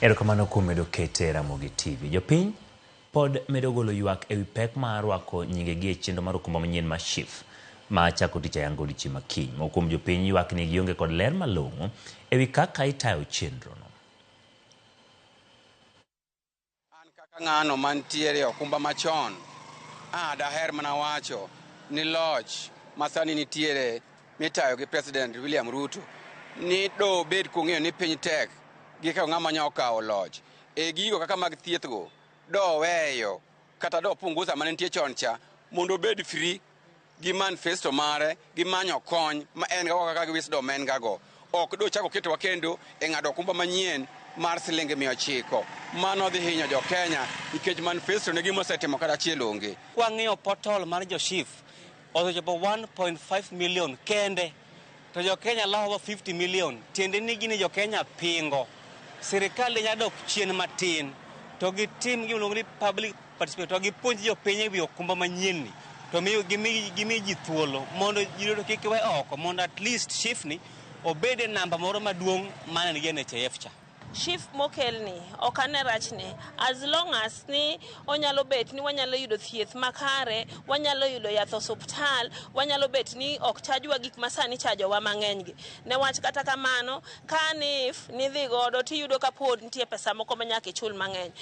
Erokamano kuom medo kete e Ramogi TV. Jopiny pod medo golo ywak ewi pek mar rwako nyingegi e chenro mar okumba manyien mar SHIF ma chako tich ayanga odiochieng' ma kiny. Moko kuom jopiny ywak ni gionge kod ler malong'o ewi kaka itayo chenrono. An kaka ng'ano mantiere e okumba machon, a daher mana wacho ni loch masani nitiere mitayo gi President William Ruto ni do bed kong'eyo ni piny tek gi ka ng'ama nya okawo loch e gigo kaka mag thieth go do weyo kata do punguza mane nitie chon cha mondo obed free gi manifesto mare gi manyo kony ma en go kaka gi wisdom en ga go ok do chako ketowa kendo e ng'ado okumba manyien mar siling 900. Mano dhi hinyo jo Kenya nikech manifesto ne gima osetimo kata achiel onge. Kwang'iyo portal mar jo SHIF osechopo 1.5 million kende to jo Kenya lawo 50 million, tiende ni gini jo Kenya pingo. Sirikal nyalo dok chien matin to gitim gima iluongo ni public participation to gipuonj jopiny ewi okumba manyien ni to gimi ji thuolo mondo ji duto kik we oko mondo at least SHIF ni obed e namba moro maduong' mane nigi NHIF cha. SHIF mokelni ok ane rachne as long as ni onyalo bet ni wanyalo yudo thieth makare, wanyalo yudo yath osuptal, wanyalo bet ni ok chajwa gik ma sani chajowa mang'eny gi. Newach kata kamano, ka NHIF nidhi godo tiyudo ka pod nitie pesa moko ma nyaka ichul mang'eny.